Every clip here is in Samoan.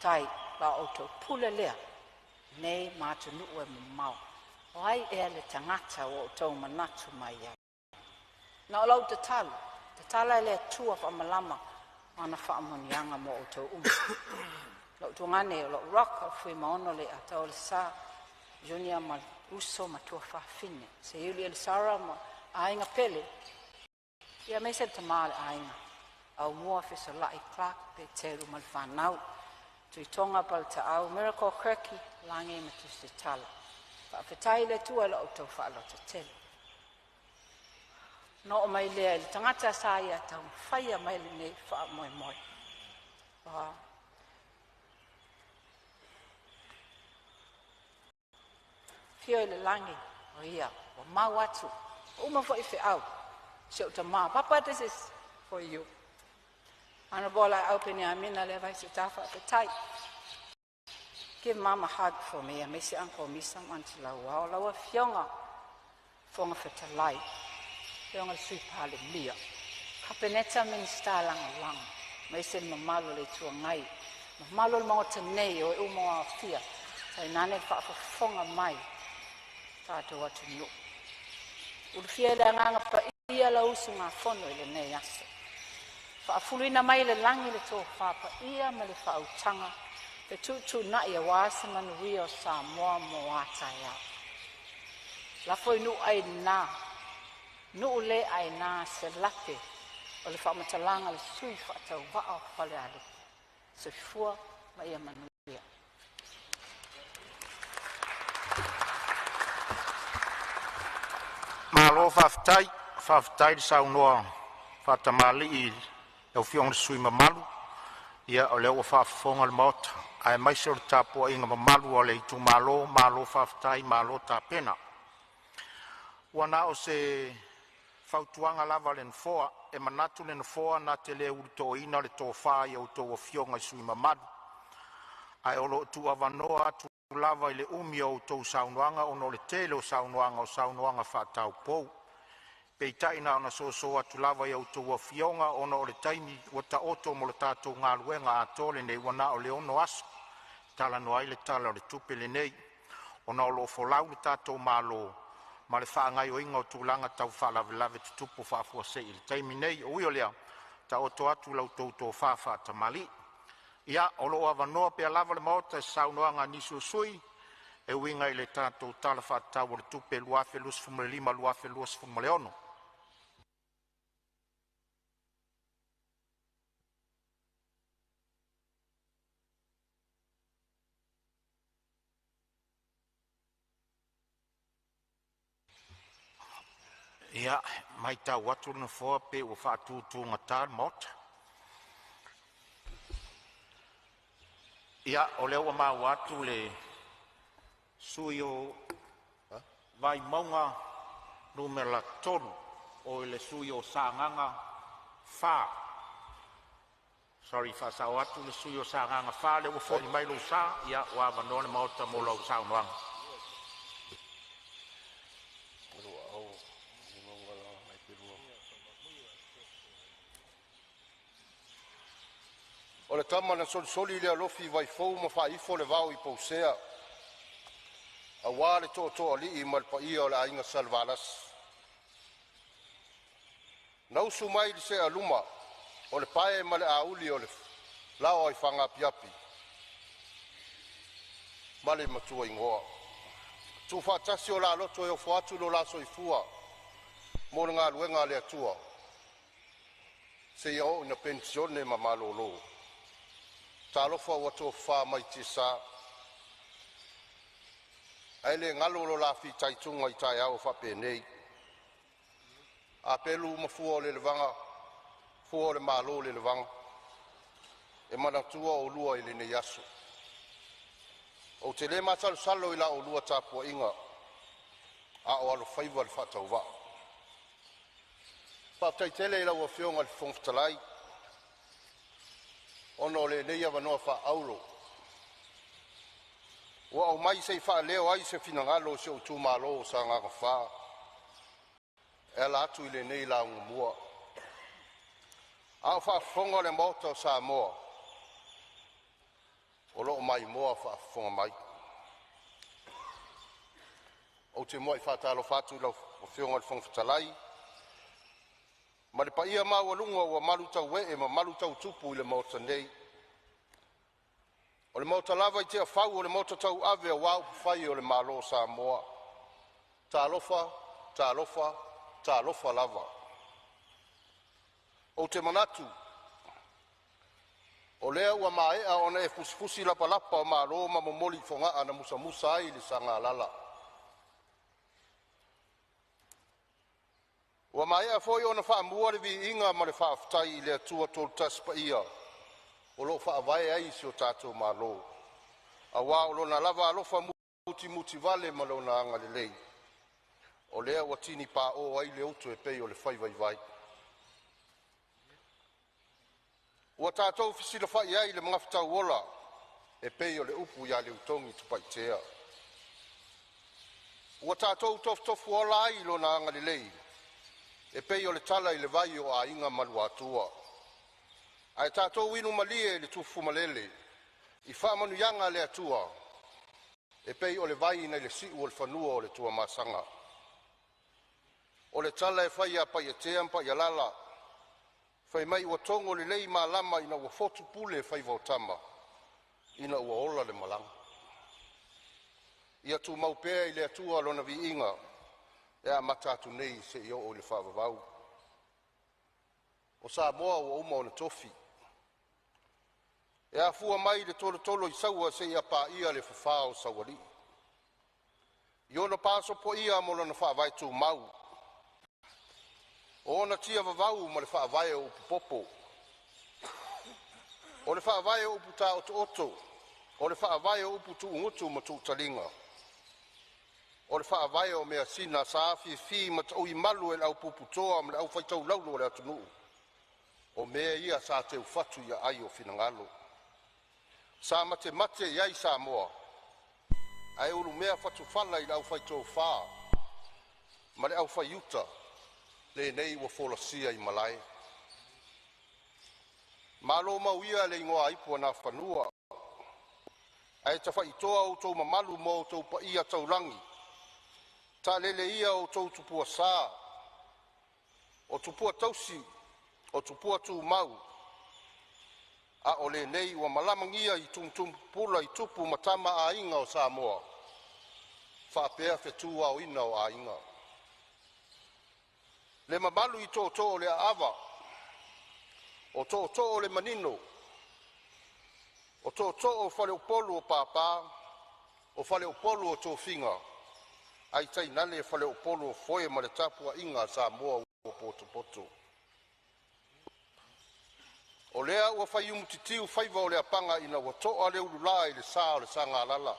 Faafetai, la outou pule lea nei ma atunuu e mamao. O ai ea le tagata ua outou manatu mai ai? Na o lau tatalo, tatala e le Atua faamalama ana faamanuiaga mo outou uma. Lou tuagane o lou Rock o Fuimaono Leiataoa le Sa Junia ma le uso ma tuafafine Seiuli Elisara ma aiga pele, ia aemaise le tama o le aiga Aumua Fesolai Clark Peteru ma le fanau, Tuitoga Paletaau Miracle Kirky Lagi ma Tusitala. Faafetai i le Atua i lo outou faalototele. Ona oo mai lea i le tagata sa ia taumafaia mai lenei faamoemoe, afio i le lagi o ia ua mau atu, ua uma foi feau, si ou tama Papa, this is for you. Hon Laau Peniamina Leavai Seta, faafetai. Give mama a hug for me, aemaise Uncle Misa ma Aunty Lauao, lau Afioga Fofoga Fetalai, afioga i le Sui Palemia, Kapeneta, Minisita Lagolago, aemaise le mamalu o le Itu Agai, mamalu o le Maota nei o e uma ua aofia, tainane le faafofoga mai a lo tatou atunuu. Ulufia e le Agaga Paia lau usugafono i lenei aso, faafuluina mai e le lagi le tofa paia ma le faautaga fetuutuunai aua se manuia o Samoa mo a taeao. Lafo i nuu aina, nuu le aina se lape o le faamatalaga a le sui faatauvaa o Falealupo. Soifua ma ia manuia. Malo faafetai, faafetai le saunoa faatamalii i lau Afioga i le sui usufono mamalu. Ia o lea ua faafofoga le Maota aemaise o le tapuaiga mamalu a le itumalo, malo faafetai malo tapena. Ua na o se fautuaga lava a le Nofoa, e manatu le Nofoa na te le ulutoina le tofa i a outou Afioga i sui usufono mamalu, ae o lo o tuuavanoa atu lava i le umi o a outou saunoaga ona o le tele o saunoaga o saunoaga faataupou. Peitai na ona soso atu lava i a outou afioga ona o le taimi ua taoto mo le tatou galuega atoa lenei ua na o le 6 aso e talanoa ai le Tala o le Tupe lenei, ona o lo o folau le tatou Malo ma le faagaoioiga o tulaga tau faalavelave tutupu faafuasei i le taimi nei. Ui o lea, taoto atu la outou tofa faatamalii. Ia, o lo o avanoa pea lava le Maota i se saunoaga a nisi o sui usufono e uiga i le tatou Tala Faatatau o le Tupe 2025/2026. Ia, e matau atu le Nofoa pei ua faatutugata le Maota. Ia, o lea ua maua atu le sui usufono mo Vaimauga 3, o le sui usufono o Sagaga 4. Sorry, e faasao atu le sui usufono o Sagaga 4, lea ua foli mai lou sa, ia ua avanoa le Maota mo lau saunoaga. O le tama na solisoli le alofi i vaifou ma faaifo le vao i Pousea, aua le tootooalii ma le paia o le aiga Salevalasi, na usu mai i le seeluma o le pae ma le auli o le laoa i Fagaapiapi ma le matuaigoa. Tuufaatasi o la loto e ofo atu lo la soifua mo le galuega a le Atua seia oo ina penisione ma malolo. Talofa ua tofafa mai tiasa, ae le galo lo la fitaituga i taeao faapenei. A pelu ma fua o le fua o le malo i le lelevaga, e manatua oulua i lenei aso. Ou te le masalosalo i la oulua tapuaiga a o alofaiva le faatauvaa. Faafetai tele i lau Afioga i le Fofoga Fetalai ona o lenei avanoa faaauro ua aumai se i faaleo ai se finagalo o si ou itumalo o Sagaga 4 e ala atu i lenei lauga mua. A o faafofoga le Maota o Samoa, o maimoa faafofoga mai. Ou te muai faatalofa atu i lau Afioga i le Fofoga Fetalai ma le paia maualuga ua malutauee ma malutautupu i le Maota nei. O le Maota lava i Tiafau o le Maota tauave aua upufai o le Malo o Samoa. Talofa, talofa, talofa lava. Ou te manatu o lea ua maea ona e fusifusi lapalapa o malo ma momoli i Fogaa na musamusa ai le Sagalala. Ua maea foi ona faamua le viiga ma le faafetai i le Atua Toatasi Paia o lo o Faavae ai si o tatou Malo, aua o Lona lava alofa mutimutivale ma Lona agalelei o lea ua tini pao ai le utu e pei o le fai vaivai. Ua tatou fesilafai ai i le magafetau e pei o le upu ia Leutogi i Satupaitea. Ua tatou tofutofuola ai i Lona agalelei e pei o le tala i le vai o Aiga ma Luatua. Ae tatou inu malie le tufufumalele i faamanuiaga a le Atua e pei o le vai nai le siu o le fanua o le Tuamasaga. O le tala e fai ia Paiatea ma Paialala, faimai ua togo lelei malama ina ua fotu pule faiva o tama ina ua ola le malaga. Ia tumau pea i le Atua Lona viiga e amata atu nei seia oo i le faavavau. O Samoa ua uma ona tofi, e afua mai le tolotolo i Saua seia paia le fafao o Saualii, i ona pa sopoia ma lona faavae tumau, o ona tia vavau ma le faavae o upu popo, o le faavae o upu taotooto, o le faavae o upu tuugutu ma tuutaliga, o le faavae o measina sa afifi ma tauimalu e le aupuputoa ma le aufaitaulaulu a le atunuu. O mea ia sa teufatu i aai o finagalo sa matemate ai Samoa ae ulumea fatufala i le aufaitofa ma le aufaiuta lenei ua folasia i malae. Malo mau ia le igoaipu a Nafanua ae tafaitoa outou mamalu ma outou paia taulagi. Taalele ia outou tupua sa, o tupua tausi o tupua tumau, a o lenei ua malamagia i tumutumu pupula i tupu ma tama a aiga o Samoa faapea fetu aoina o aiga. Le mamalu i tootoo o le Aava, o tootoo o le Manino, o tootoo o faleupolu o papa, o faleupolu o tofiga, ae tainane faleupolu o foe ma le tapuaiga a Samoa ua potopoto. O lea ua faiumutitiu faiva o le apaga ina ua toa le ulula i le sa o le Sagalala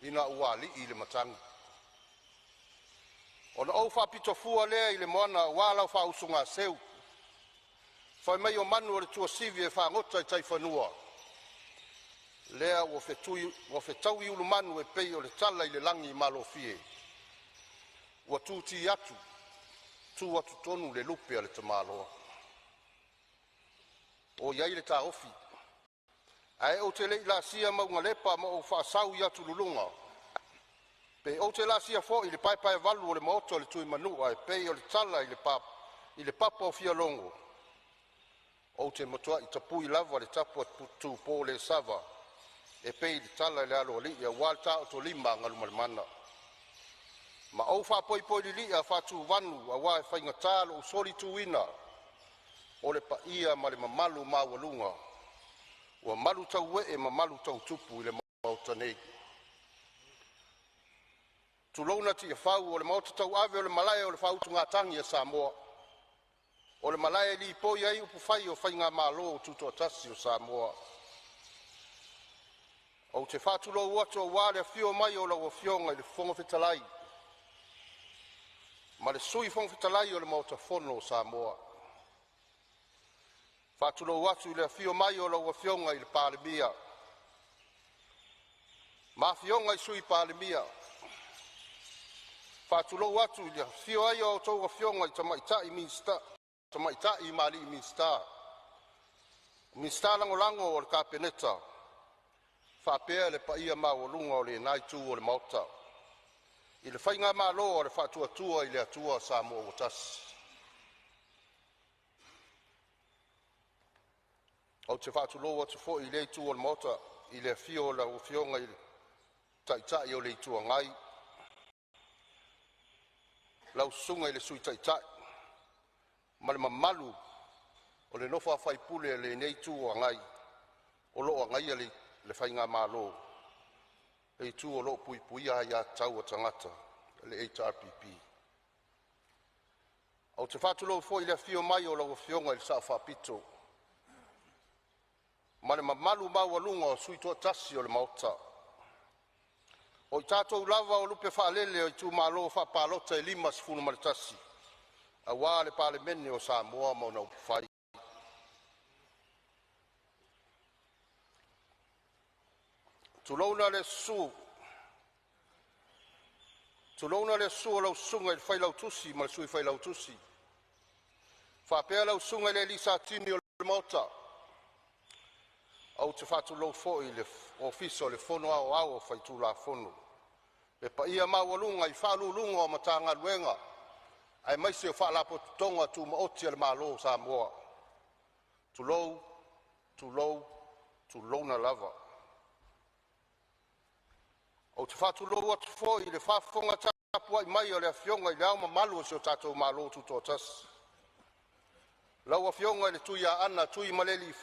ina ua alii le matagi. Ona ou faapito fua lea i le moana aua lau faausogaseu. Fai mai o manu o le tuasivi e fagota i taifanua, lea ua fetaui ulumanu e pei o le tala i le lagi malofie ua tuti atu, tu atu tonu le lupe a le tamaloa. O i ai le taofi, ae ou te le i laasia mauga ma ou faasau i atululuga, pe ou te laasia foi le paepaevalu o le maota o le Tuimanua e pei o le tala i le papa o fialogo, ou te matuai tapui lava le tapu a Tupolesava e pei o le tala i le Aloalii aua le taotolima a Galumalemana. Ma ou faapoipoi lilia faatuvanu aua e faigata lou solituina o le paia ma le mamalu maualuga ua malutauee ma malutautupu i le Maota nei. Tulouna Tiafau o le maota tauave o le malae o le faautugatagi a Samoa, o le malae e lipoi ai upufai o faigamalo tutoatasi o Samoa. Ou te faatulou atu aua le afio mai o lau Afioga i le Fofoga Fetalai ma le Sui Fofoga Fetalai o le Maota Fono o Samoa. E faatulou atu i le afio mai o lau Afioga i le Palemia ma afioga i Sui Palemia. E faatulou atu i le afifio ai o a outou afioga i tamaitai ma alii Minisita, Minisita Lagolago o le Kapeneta. faapea le paia maualuga o lena itu o le Maota i le Faigamalo a le Faatuatua i le Atua Samoa ua Tasi. Ou te faatulou atu foi i lea itu o le Maota i le afio o lau Afioga i le Taitai o le Itu Agai, lau Susuga i le Sui Taitai ma le mamalu o le nofoa faipule a lenei Itu o lo o agaia le faigamalo, le itu o lo o puipuia aia tatau a tagata le HRPP. Ou te faatulou foi i le afio mai o lau Afioga i le Sao Faapito ma le mamalu maualuga o sui toatasi o le Maota. O i tatou lava o lupe faalele o itumalo faapalota e 51 aua le Palemene o Samoa ma ona upufai. Tulouna le susu o lau susuga i le Failautusi ma le Sui Failautusi, faapea lau susuga i le alii Satini o le Maota. Ou te faatulou foi i le Ofisa o le Fono Aoao Faitulafono, le paia maualuga i Faauluuluga o Matagaluega aemaise o Faalapotopotoga Tumaoti a le Malo o Samoa. Tulou, tulou, tulouna lava. Ou te faatulou atu foi i le faafofoga tapuai mai a le Afioga i Le Ao Mamalu o si o tatou Malo Tutoatasi, lau Afioga i le Tuiaana Tuimalealiifano